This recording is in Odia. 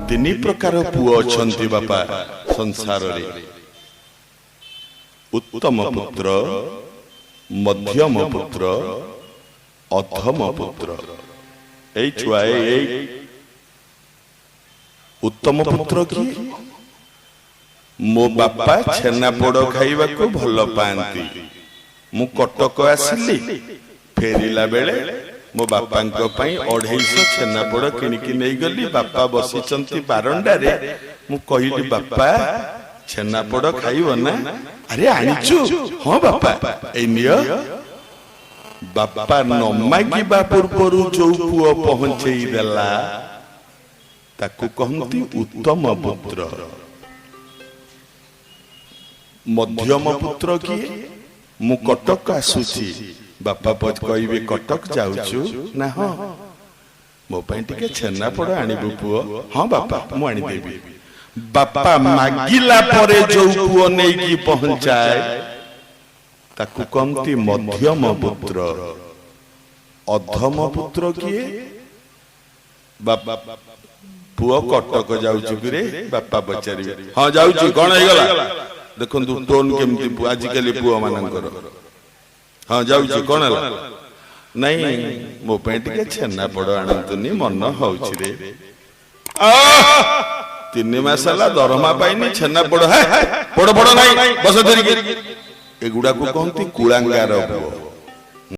ତିନି ପ୍ରକାର ପୁଅ ଅଛନ୍ତି ବାପା ସଂସାରରେ, ଉତ୍ତମ ପୁତ୍ର, ମଧ୍ୟମ ପୁତ୍ର, ଅଧମ ପୁତ୍ର। ଏଇ ଛୁଆ, ଏଇ ଉତ୍ତମ ପୁତ୍ର କିଏ? ମୋ ବାପା ଛେନାପୋଡ଼ ଖାଇବାକୁ ଭଲ ପାଆନ୍ତି। ମୁଁ କଟକ ଆସିଲି, ଫେରିଲା ବେଳେ ମୋ ବାପାଙ୍କ ପାଇଁ 250 ଛେନାପୋଡ଼ କିଣିକି ନେଇଗଲି। ବାପା ବସିଛନ୍ତି ବାରଣ୍ଡାରେ। ମୁଁ କହିଲି, "ବାପା, ଛେନାପୋଡ଼ ଖାଇବ ନା?" "ଆରେ, ଆଣିଛୁ?" "ହଁ ବାପା, ଏଇ ନିଅ।" ବାପା ନ ମାଗିବା ପୂର୍ବରୁ ଯୋଉ ପୁଅ ପହଞ୍ଚେଇ ଦେଲା, ତାକୁ କହନ୍ତି ଉତ୍ତମ ପୁତ୍ର। ମଧ୍ୟମ ପୁତ୍ର କିଏ? ମୁଁ କଟକ ଆସୁଛି। ବାପା କହିବେ, "କଟକ ଯାଉଛୁ ନା?" "ହଁ।" "ମୋ ପାଇଁ ଟିକେ ଛେନାପୋଡ଼ ଆଣିବୁ ପୁଅ?" "ହଁ ବାପା, ମୁଁ ଆଣିଦେବି।" ବାପା ମାଗିଲା ପରେ ଯୋଉ ପୁଅ ନେଇକି ପହଞ୍ଚାଏ, ତାକୁ କହନ୍ତି ମଧ୍ୟମ ପୁତ୍ର। ଅଧମ ପୁତ୍ର କିଏ? ବାପା, "ପୁଅ, କଟକ ଯାଉଛୁ କିରେ?" ବାପା ପଚାରିବେ। "ହଁ, ଯାଉଛି, କଣ ହେଇଗଲା?" ଦେଖନ୍ତୁ ଟୋନ କେମିତି ଆଜିକାଲି ପୁଅ ମାନଙ୍କର। "ହଁ, ଯାଉଛି, କଣ ହେଲା?" "ନାଇଁ, ମୋ ପାଇଁ ଟିକେ ଛେନାପୋଡ଼ ଆଣନ୍ତୁନି, ମନ ହଉଛି ରେ।" 3 ମାସ ହେଲା ଦରମା ପାଇନି, ଛେନାପୋଡ଼? ହେ, ପୋଡ଼ ପୋଡ଼ ନାଇଁ, ବସ ଧରିକି। ଏଗୁଡାକୁ କହନ୍ତି କୁଳାଙ୍ଗାର ପୁଅ।